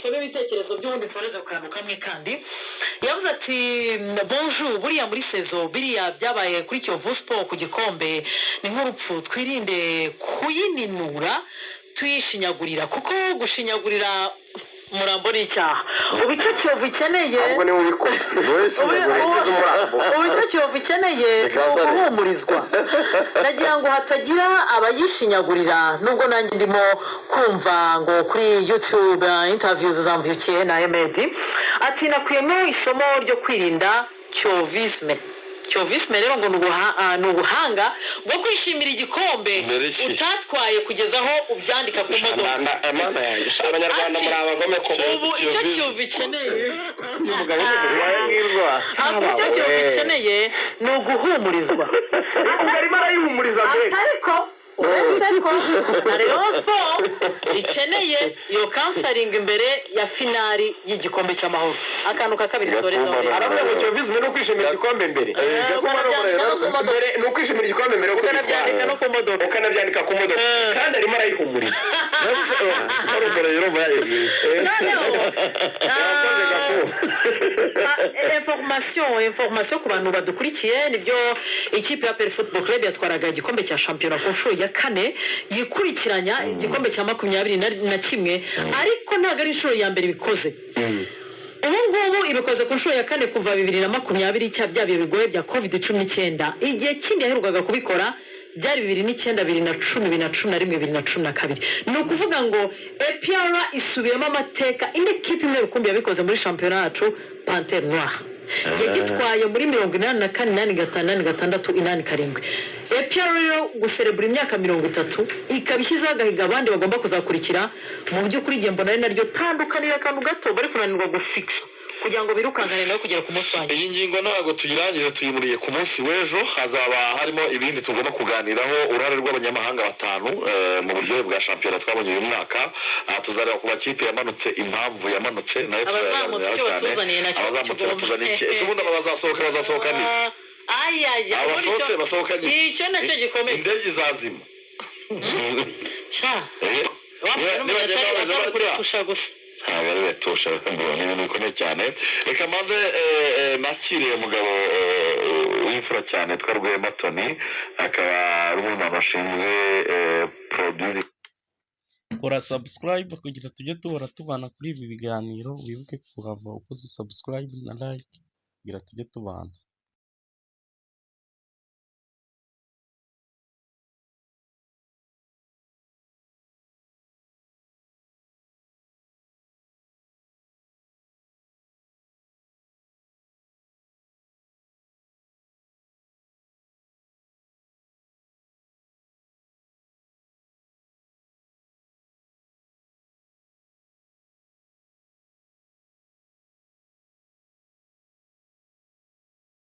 Nsome ibitekerezo by'ubundi, nsoreze ku kantu kamwe. Kandi yavuze ati: "Bonjour, buriya muri saison biriya byabaye kuri Kiyovu Sport ku gikombe ni nk'urupfu. Twirinde kuyininura tuyishinyagurira, kuko gushinyagurira umurambo ni icyaha." Ubu icyo Kiyovu ikeneye Ahubwo niwe ubikoze. Ubu icyo Kiyovu ikeneye ni Reka azane. uguhumurizwa. Nagira ngo hatagira abayishinyagurira, nubwo nanjye ndimo kumva ngo kuri YouTube interviews za Mvukiye na Emedi. Ati: "Nakuyemo isomo ryo kwirinda kiovisme." Kiovisme rero ngo ni ubuhanga bwo kwishimira igikombe Mbere ki? utatwaye kugeza aho ubyandika ku modoka. Mana yanjye, Abanyarwanda Ati, muri abagome ko ubu icyo Kiyovu ikeneye Umugabo w'umugabo. Ati: "Icyo Kiyovu ikeneye ni uguhumurizwa." Ubwo arimo arayihumuriza mbere. Ati: "Ariko uretse ko na Rayon Sport ikeneye iyo counseling imbere ya finali y'igikombe cy'Amahoro." Akantu ka kabiri sorezaho rero. Aravuga ngo kiovisme ni ukwishimira igikombe mbere. Gakumba no Ukanabyandika no ku modoka. Mbere ni ukwishimira igikombe mbere yo Ukanabyandika no ku modoka. Ukanabyandika ku modoka. Kandi arimo arayihumuriza. Urumva yayiziritse. Noneho Yakoze gakuba. Information ku bantu badukurikiye: nibyo, ikipe ya APR Football Club yatwaraga igikombe cya shampiyona ku nshuro ya kane yikurikiranya, igikombe cya 21, ariko ntabwo ari inshuro ya mbere ibikoze. Ubu ngubu ibikoze ku nshuro ya kane kuva 2020, cya bya bihe bigoye bya COVID-19. Igihe kindi yaherukaga kubikora byari 2009, 2010, 2011, 2012. Ni ukuvuga ngo APR isubiyemo amateka. Indi kipe imwe rukumbi yabikoze muri shampiyona yacu, Panthère Noire, yagitwaye muri 84, 85, 86, 87. APR rero guserebura imyaka 30 ikaba ishyizeho agahigo abandi bagomba kuzakurikira. Mu by'ukuri igihe mbona ari naryo tandukaniro, akantu gato bari kunanirwa gufikisa kugira ngo birukankane nawe kugera ku munsi wa nyuma. Iyi ngingo ntabwo tuyirangije, tuyimuriye ku munsi w'ejo. Hazaba harimo ibindi tugomba kuganiraho: uruhare rw'abanyamahanga batanu mu buryohe bwa shampiyona twabonye uyu mwaka. Tuzareba ku makipe yamanutse, impamvu yamanutse nayo Abazamutse tuzayaganiraho icyo cyane. batuzaniye nacyo Abazamutse kigomba. batuzaniye iki? Ese ubundi aba bazasohoka ni Ayaya. Abasohotse basohoka ni Icyo nacyo gikomeye. Indege izazima. Sha wapfuye n'umuntu Nibagenda atari bameze atari batya. kuretusha gusa. Ntabwo ari retusha, reka mbibona, ni ibintu bikomeye cyane. Reka maze nakire umugabo w'imfura cyane twa Rwema Tony, akaba ari umwe mu bantu bashinzwe produce. Kora subscribe kugira tujye duhora tubana kuri ibi biganiro. Wibuke kuhava ukoze subscribe na like kugira tujye tubana.